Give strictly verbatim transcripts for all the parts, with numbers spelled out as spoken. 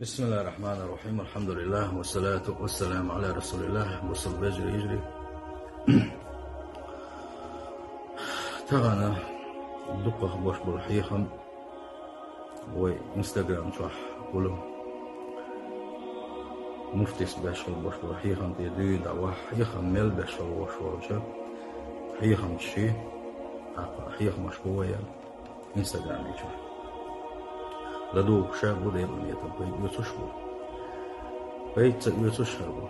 بسم الله الرحمن الرحيم. الحمد لله والصلاة والسلام على رسول الله. Бусалба вежарий, йижарий. Тахана дукхагӀа беш бола хьехам вай Instagram чохь хуьлу. Муфтис беш хила беш бола хьехам тӀе дуьйна дӀа вахь, хьехам мел беш хила веш волчу хьехамчий, тӀаккха хьехамаш бу вай Instagram чохь. ЛадугӀуш а бу, Делан нийятан пайда оьцуш а бу. Пайда ца оьцуш а бу.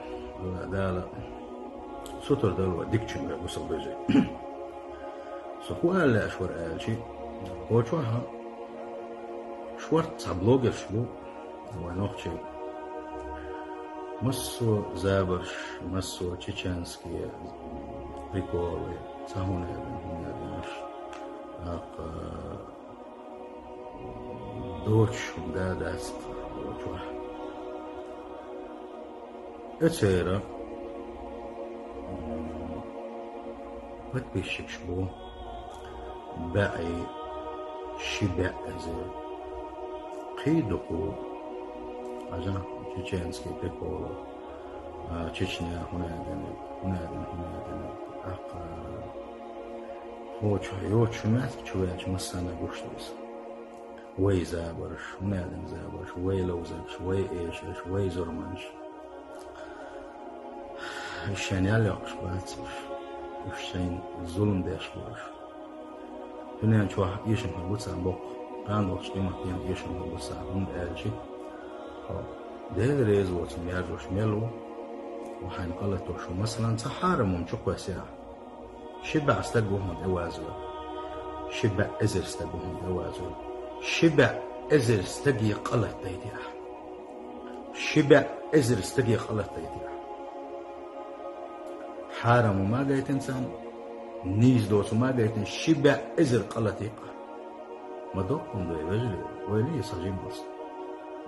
Дала сутара дойла вай дикачуьнга, бусалба вежарий. Со хӀун ала лаьаш вара аьлча, кху чохь шортта цхьа блогерш бу, вайн нохчий. Массо а забарш, массо а чеченские приколы, цхьа хӀума аьлла, хӀума аьлла, тӀаккха доцуш хӀума да дац кху чохь. Эцера, м, подписчикаш бу бӀе, ши бӀе эзар. Кхин дукха, хьажа, чеченские приколы, а, Чечня, хӀуна дина, хӀуна дина, хӀуна дина. ТӀаккха кху чохь йоцуш хӀума яц, чу ваьлча массарна гуш ду иза. Вай забарш, хӀуна дина забарш, вай ловзарш, вай эшарш, вай зурманш. Уьш шайна ял йоккхуш бац уьш. Уьш шайна зулам деш бу уьш. Дуьнен чохь эшам хир бу царна боккха. Кхана долчу къематдийнахь эшам хир бу царна, хӀунда аьлча, хьо Дела реза воцург яржош мел ву, хьо хьайна къа латош ву. Масалан, цхьа хьарам хӀума чу кхоьссина ахь. Ши бӀе стаг ву хьуна тӀе вазавелла. Ши бӀе эзар стаг ву хьуна тӀе вазавелла. Ши бӀе эзар стаге къа латадайти ахь. Ши бӀе эзар стаге къа латадайти ахь. Хьарам хӀума гайтина царна, нийса доцург ма гайтина, ши бӀе эзар къа латийкъа. Ма доккха хӀума ду, вежарий, вай ле ца жимма аса.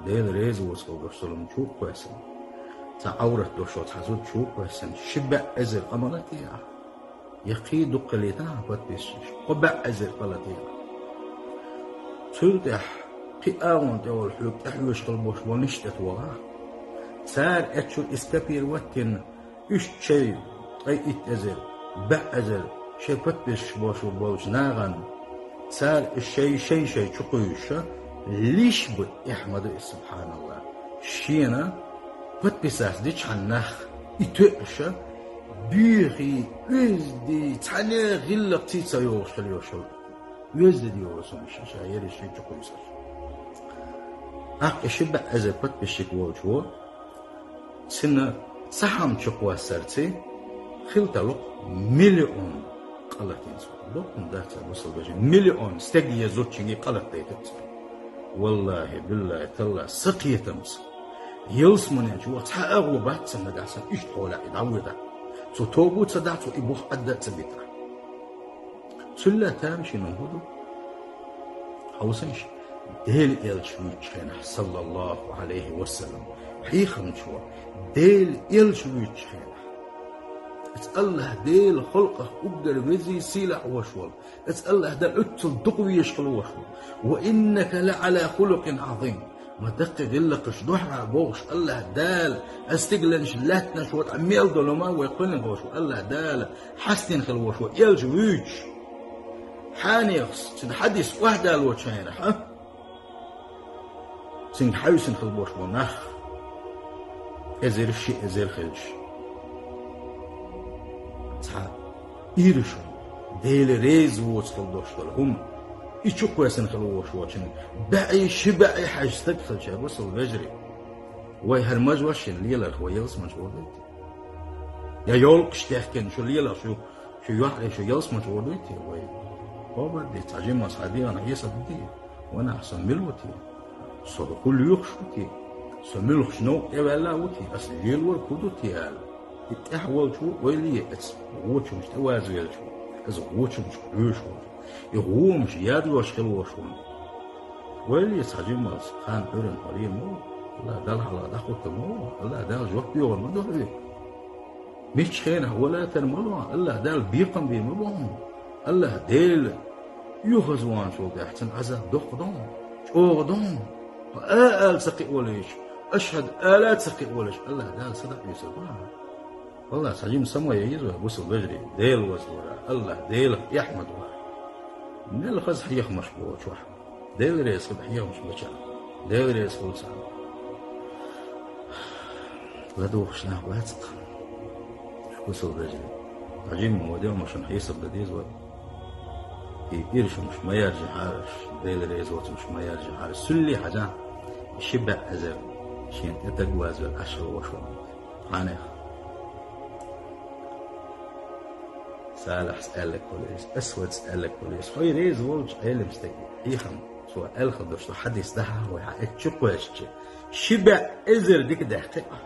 Дела реза воцург долуш зулам чу а кхоьссина, цхьа Ӏаврат долуш цхьа зуда чу а кхоьссина, ши бӀе эзар къа ма латийкъа. Я кхин дукха хилийта хьан подписчикаш, кхо бӀе эзар къа латийкъа. Цул тӀаьхьа кхин а агӀонна тӀе волу хьоьга тӀехьоьжуш хила болуш болу ниш тӀе тохахь. Цара эцчул и скопировать дина, уьш шайн ткъе итт эзар, бӀе эзар шайн подписчикаш болуш болчу нахана, цара и шайн, шайн-шайн чу кхуьйсуш, лиш бу, эхь ма ду иза, субханаллахӀ. Шена подписаться дичхьана нах и тоьуш, буьйхий, оьзда, цхьаьна гӀиллакх ций ца йогӀуш хила йолуш йолу. Оьзда де йолу суна ша, ша ерриш шайн чу кхуьйсуш. ТӀаккха и ши бӀе эзар подписчик волчо, цуьнан цхьа хӀума чу кхоссарца хила тарло-кх миллион къа латийна цо. Доккха хӀума дац, бусалба вежарий, миллион стаге, зудчуьнге къа латадайтар цо. ВаллахӀи, биллахӀи, таллахӀи, сан кхетамца, ялсамане чу ваха цхьа агӀо бац цунна нагахь санна иштта хьолехь и дӀавоьдахь. Цо тоба а ца дахь, цо и бух Ӏадда а ца битахь. Цул а тамашийна хӀун ду? Хьовсийша, Делан элча вуьйцучу хенахь, саллаллахӀу Ӏалайхи ва саллам, хьехамчо, Делан элча вуьйцучу хенахь, аса АллахӀ Делан халкъах уггар везий, сийлахь волуш волу, аса АллахӀ Дала оццул дукха везаш хила волуш волу. «Ва иннака ла Ӏала хулукъин Ӏазим». Ма даккхий гӀиллакхаш ду хьан бохуш, АллахӀ Дала аса стигланаш, лаьттанаш ватӀа мел долу ма вай кхуьнан ховш ву, АллахӀ Дала хьастина хила волуш ву, элча вуьйцуш. Хьанехас, цуьнан хьадис охьадалочу хенахь, а? Цуьнга хьаьвсина хила болуш болу нах, эзар, ши эзар хилча, цхьа ираш, Дела реза воцу хила долуш долу хӀума, и чу кхоьссина хила волуш волчун бӀе, ши бӀе хьаьжна стаг хилча, бусалба вежарий. Вай хӀара мажа вашина леларх вай ялсамане чу вогӀуьйту? Я йовлакхаш техкина шу леларх шу, шу юьхье шу ялсамане чу вогӀуьйту вай? Хабар де, цхьа жимма схьа дегӀана Ӏеса ду те? Ванах, со мила ву те? Со хӀун лоьхуш ву те? Со муьлхачу новкъа тӀеваьлла а ву те? Аса лелорг хӀун ду те аьлла? И тӀаьхьа волчу ву, ойла е, эца гӀочамаш тӀе ваза велчу ву. Иза гӀочамашка хьоьжуш волчу. И гӀомаш яржош хила волуш ву. Ойла е, цхьа жиммалц, кхана Ӏуьйранна хьо лела ма ву, АллахӀ Дала хьалха дӀахӀуттур ма ву, АллахӀ Дала жоп йогӀур ма ду хьоьга. Миччу хенахь валатар ма ло, АллахӀ Дала бекхам бе ма бо хьуна. АллахӀ Дела оьгӀазваханчул тӀаьхьа цуьнан Ӏазап доккха ду хьуна, чӀогӀа ду хьуна. Хьо а ала ца кхиавелча, Ашхьад ала ца кхиъ волаш, АллахӀ Дала садакъа юсар ду хьан. АллахӀ, цхьа жима самой йийза вай, бусалба вежарий, Дела вазвара, АллахӀ Делах эхь ма ду хьан. Мел хаза хьехамаш бу чохь. Дела реза хила хьехамаш бечохь. Дела реза хуьлда царна. ЛадугӀуш нах бац-кх, бусалба вежарий. Цхьа жима ма ваде, ма шуна хьесап дан деза вай. И иршамаш ма яржахьара, Дела реза воцурш ма яржахьара. Суьллий хьажахь, ши бӀе эзар шен тӀе дагвазвелла Ӏаш хилла ваша ван. Хьанех? Салахьс аьлларг хуьлийс, Асвадс аьлларг хуьлийс, хьой реза волчу Ӏелам стеган хьехам, цо аьлла хилла долуш ду хьадис дахьа вай хьан эцчу кхоьшчи. Ши бӀе эзар дика даьккхи ахь.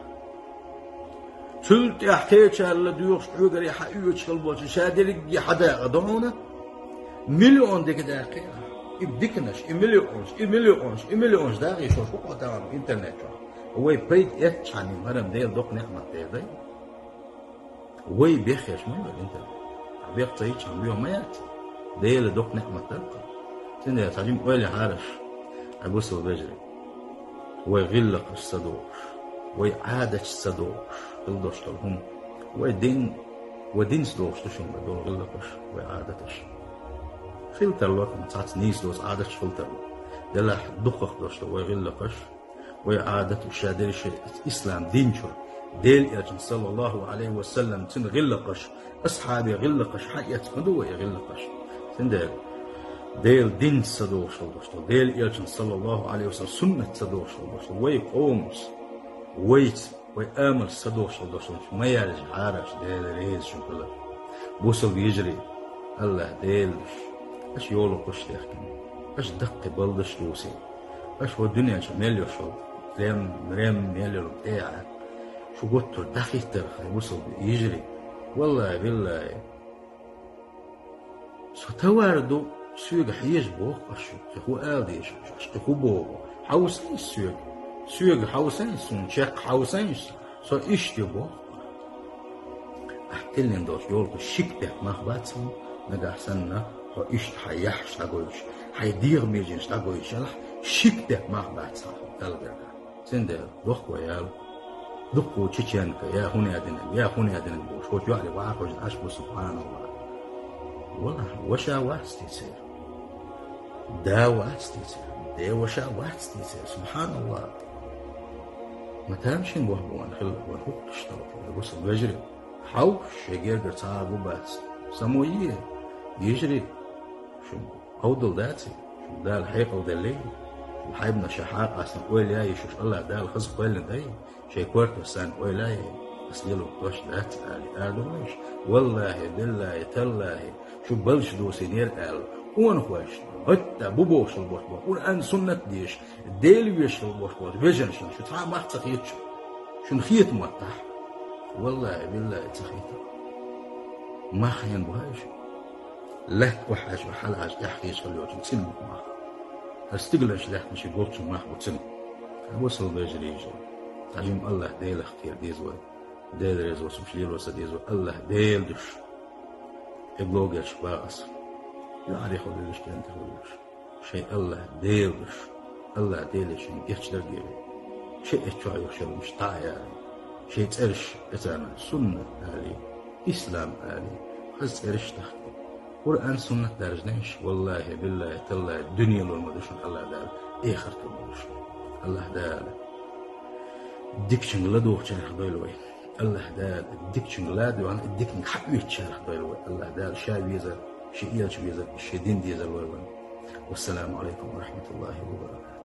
Цул тӀаьхьа кхечарна доьхуш, хьоьгара хьан оьцуш хила болчу ша дерриге хьан дакъа ду хьуна? Миллион дика даьккхи ахь. И диканаш, и миллионаш, и миллионаш, и миллионаш дагӀе шуна хӀокху тӀехь интернет чохь. Вай пайда эцча хьан, марам Дела доккха неӀмат дерг дай. Вай беххеш ма ю интернет. Хьан бех ца йича хьан боьха ма яц. Дела доккха неӀмат даккха. Цундела цхьа жима ойла яхьараш, хьан бусалба вежарий. Вай гӀиллакхаш ца дохуш, вай Ӏадаташ ца дохуш, хила долуш долу хӀума. Вай дин, вай динца дохуш ду шуна вай долу гӀиллакхаш, вай Ӏадаташ. Хила тарло, цхьацца нийса доцу Ӏадаташ хила тарло. Делахь дукхах долуш ду вай гӀиллакхаш, вай Ӏадаташ, ша дерриш ислам дин чу. Делан элчан, саллаллаху Ӏалайхи ва саллам, цуьнан гӀиллакхаш, асхьабийн гӀиллакхаш хьан эцна ма ду вай и гӀиллакхаш. Цундела Делан динца ца дохуш хила долуш ду, Делан элчан, саллаллаху Ӏалайхи ва саллам, суннатца ца дохуш хила долуш ду, вай къомаца, вайца, вай амалца ца дохуш хила долуш ду, ма яржахьара, Дела реза шуна хилар. Бусалба вежарий, АллахӀ Дела луш, аша йолу кхуш дехкина, аша даккхий балдаш дусий, аша хӀокху дуьнен чу мел йолуш волу рем, рем мел йолу тӀе а, шу гуттар дӀахӀиттара хьайн бусалба йижарий. Валлахи, биллахи, со товар ду, соьга хьежа боху аш шу, кхин хӀун ала дезаш, аш кхин хӀун боху? Хьовсийша соьга, соьга хьовсийша, суна чекх хьовсийша, со иштта ю боху. Ахь тиллина долчу йолу шик бехк мах бац хьуна, нагахь санна хьо иштта хьайн яххьаш дӀагойтуш, хьайн дегӀан меженаш дӀагойтуш елахь, шик бехк мах бац хьуна Далла гергахь. Цундела дохко ял, дуккха чеченка, я хӀун а динарг, я хӀун а динарг бохуш, хӀокху юьхье ваха хьожуш Ӏаш бу, субханаллах. Валлахь, ваша вац те церан. Да вац те церан, де ваша вац те церан, субханаллах. Ма тамашийна боху ван хилла, ван хӀуттуш тала, бусалба вежарий. Хьовш, шайн гергара цхьа а гу бац. Само е, йижарий, шуна Ӏовдал даций? Шуна Дала хьекъал деллий? Шуна хьайбанаш ша хьакъастана ойла яй, шуьш АллахӀ Дала хаза кхоьллина дай? Шайн кортош санна ойла яй? Ас лело дош дац али, ала ду вайша. Валлахи, биллахи, таллахи, шу балш дусийнера аьлла, къонахойшна, хӀотта бу бохуш хила болуш болу, Къуръан, суннат дезаш, Дела везаш хила болуш болу вежаршна шу цхьа а мах ца хеташ, шуна хета моттахь? Валлахи, биллахи, ца хета. Мах хьенан бу хьайша? Лаьтта охьаьжча, хьалаьжча, тӀаьхьа хеташ хила йолчун цӀена бу мах. ХӀара стигаланаш лаьттана ши голчун мах бу цӀена. Хьан бусалба вежарий, йижарий, цхьа жима АллахӀ Делах кхера деза вай. Дела реза воцурш лело ца деза вай. АллахӀ Дела душ. И блогерш бах ас. Юьхьарий хуьлуш, кӀентий хуьлуш. Шайн АллахӀ Дела луш, АллахӀ Деле шайн гечдар а гӀерта, шайн эцчохь йолу шермаш дӀа а яьлла, шайн цӀераш эцарна суннат алий, ислам алий, хаза цӀераш а тахкий, Къуръан, суннат даржанаш, валлахӀи, биллахӀи, таллахӀи, дуьне лур ма ду шуна АллахӀ Дала, эхарт лур ма ду шуна АллахӀ Дала. Дикачуьнга ладугӀучарах дойла вай. АллахӀ Дала дикачуьнга ладоьгӀна, диканиг хьаоьцучарах дойла вай. АллахӀ Дала Ша везар, Шен элча везар, Шен дин дезар лойла вайна. Вассаламу Ӏалайкум ва рахьматуллахӀи ва баракатухӀ.